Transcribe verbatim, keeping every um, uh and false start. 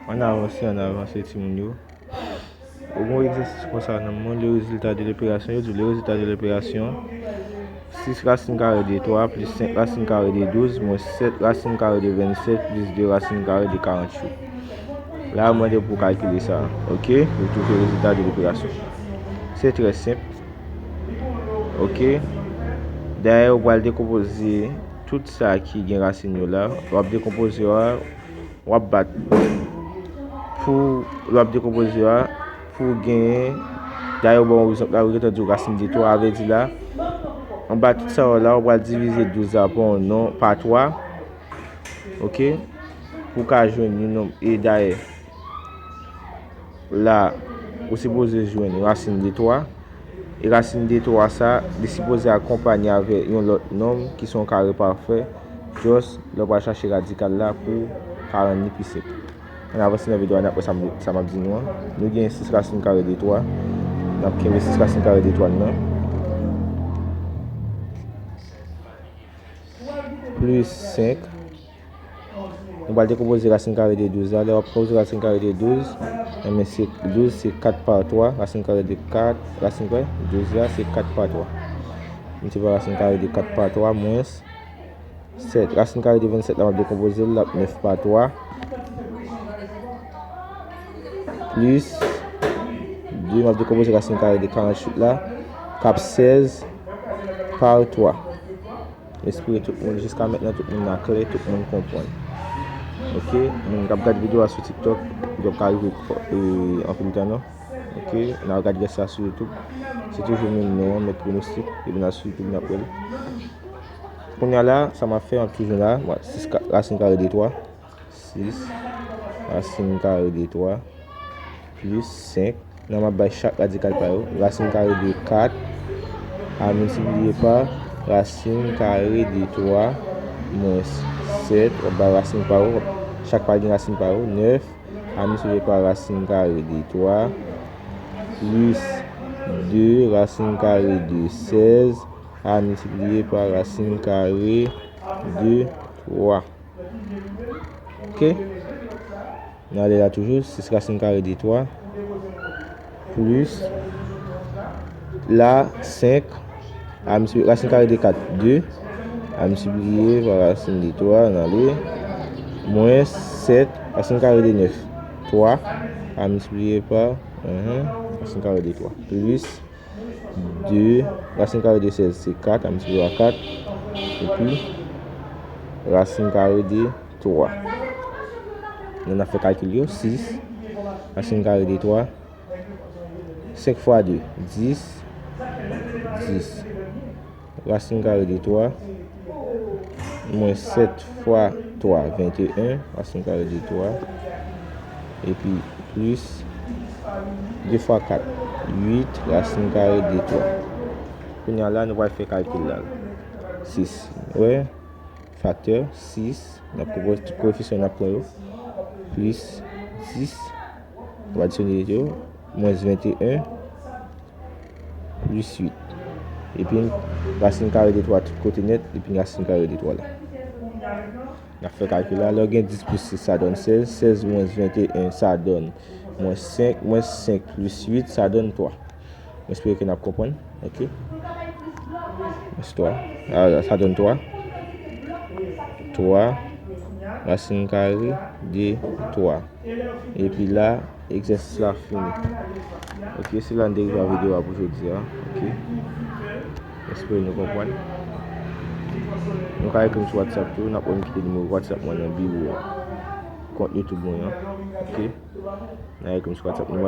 Ann avanse, ann avanse, timoun yo. Ou gen yon egzèsis konsa nan men w, le résultat de l'opération, yo di w, le résultat de l'opération, sis rasin kare de twa plis senk rasin kare de douz mwens sèt rasin kare de vennsèt plis de rasin kare de karanntuit. La, yo mande w pou w kalkile sa, oke? Pou w twouve résultat de l'opération. Se trè senp. Oke? Dayè, ou pral dekonpoze tout sa ki gen rasin yo la. W ap dekonpoze yo a, w ap bat pou, w ap dekonpoze yo a, pou w genyen. Dayè, ou ban yon egzanp la, ou gentan di w rasin de twa, a vle di la, anba tout sa yo la, ou pral divize douz la pa yon nonb, pa twa, oke? Pou w ka jwenn yon nonb, e dayè, la, ou sipoze jwenn rasin de twa. E rasin de twa sa, li sipoze akonpanye avè yon lòt nonb ki se yon kare pafè, just lè w pral chache radikal la pou w ka rann li pi senp. Ann avanse nan videyo a, n ap wè sa m, sa m ap di nou an. Nou gen sis rasin kare de twa. N ap kenbe sis rasin kare de twa nan. Plis senk. Nou pral dekonpoze rasin kare de douz la. Lè w ap konpoze rasin kare de douz, enben se douz se kat pa twa, rasin kare de kat, rasin kare douz la se kat pa twa. Miltipliye pa rasin kare de kat pa twa mwens sèt. Rasin kare de vennsèt la, m ap dekonpoze l, l ap nèf pa twa. Plis de, m ap dekonpoze rasin kare de karanntuit la, k ap sèz pa twa. M espere tout moun, jiska mentnan, tout moun la klè, tout moun konprann. Oke, moun k ap gade videyo a sou TikTok, yo p ka rive, e, anpil tan non. Oke, n a regade rès la sou YouTube. Se toujou menm non an, Mèt Pwonostik, epi n al sou YouTube, n ap wè l. Kounye a la, sa m ap fè, m ap toujou la, sis ka-, rasin kare de twa. Sis rasin kare de twa plis senk. Nan m ap bay chak radikal pa yo. Rasin kare de kat a miltipliye pa rasin kare de twa mwens sèt. W ap bay rasin pa yo. Chak pa gen rasin pa yo. Nèf a miltipliye pa rasin kare de twa plis de rasin kare de sèz a miltipliye pa rasin kare de twa. Oke. N ale la toujou, sis rasin kare de twa plis la senk a miltipliye, rasin kare de kat, de a miltipliye pa rasin de twa, n ale, mwens sèt rasin kare de nèf, twa a miltipliye pa, mhm, rasin kare de twa, plis de, rasin kare de sèz se kat, a miltipliye pa kat, epi rasin kare de twa. Lè n ap fè kalkil yo, sis rasin kare de twa, senk fwa de, dis, dis. Rasin kare de twa, mwens sèt fwa twa, venteyen, rasin kare de twa, epi plis de fwa kat, uit, rasin kare de twa. Kounye a la, nou pral fè kalkil la. Sis, wè, faktè, sis, n ap konpoze tout koefisyan n ap pran yo, plis dis, nou adisyone yo, mwens venteyen, plis uit. Epi rasin kare de twa tout kote nèt, epi rasin kare de twa la. N ap fè kalkil la. Lè w gen dis plis sis, sa donn sèz. Sèz mwens venteyen, sa donn mwens senk. Mwens senk plis uit, sa donn twa. M espere ke n ap konprann. Oke. Mwens twa. A, sa donn twa. Twa rasin kare de twa. Epi la, egzèsis la fini. Oke, se la n te rive a videyo a pou jodi a. Oke. M espere nou konprann. Nou ka ekri m sou WhatsApp tou, n ap wè m kite nimewo WhatsApp mwen nan bio kont YouTube mwen an. Oke. N a ekri m sou WhatsApp. Nimewo